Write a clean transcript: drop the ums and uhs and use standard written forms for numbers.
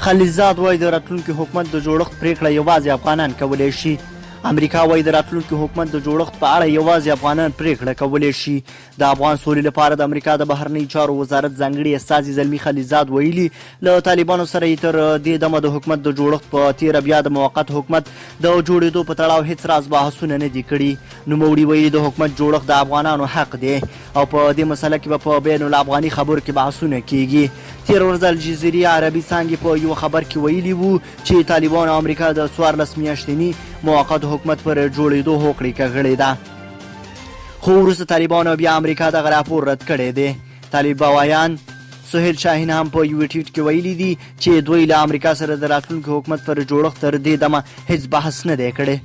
خلیلزاد وایي د راتلونکي حکومت د جوړښت پرېکړه یوازې افغانان کولی شي. امریکا وایي د راتلونکي حکومت د جوړښت په اړه یوازې افغانان پرېکړه کولی شي. د افغان سولې لپاره د امریکا د بهرنیو چارو وزارت ځانګړي استازي زلمي خلیلزاد ویلي، له طالبانو سره یې تر دې دمه د حکومت د جوړښت په تېره بیا د موقت حکومت د جوړېدو په تړاو هېڅ راز بحثونه نه دي کړي. نوموړي ویلي، د حکومت جوړښت د افغانانو حق دی او په دې مسله کې به په بین الافغاني خبرو کې بحثونه کېږي. تېره ورځ الجزیرې عربي څانګې په یوه خبر کې ویلي وو چې طالبانو او امریکا د 14 میاشتني موقت حکومت پر جوړېدو هوکړې کړې ده، خو وروسته طالبانو بیا امریکا دغه راپور رد کړی دی. طالب ویاند سهیل شاهین هم په یوه ټویټ کې ویلي دي چې دوی له امریکا سره د راتلونکي حکومت پر جوړښت تر دې دمه هیڅ بحث نه دی کړی.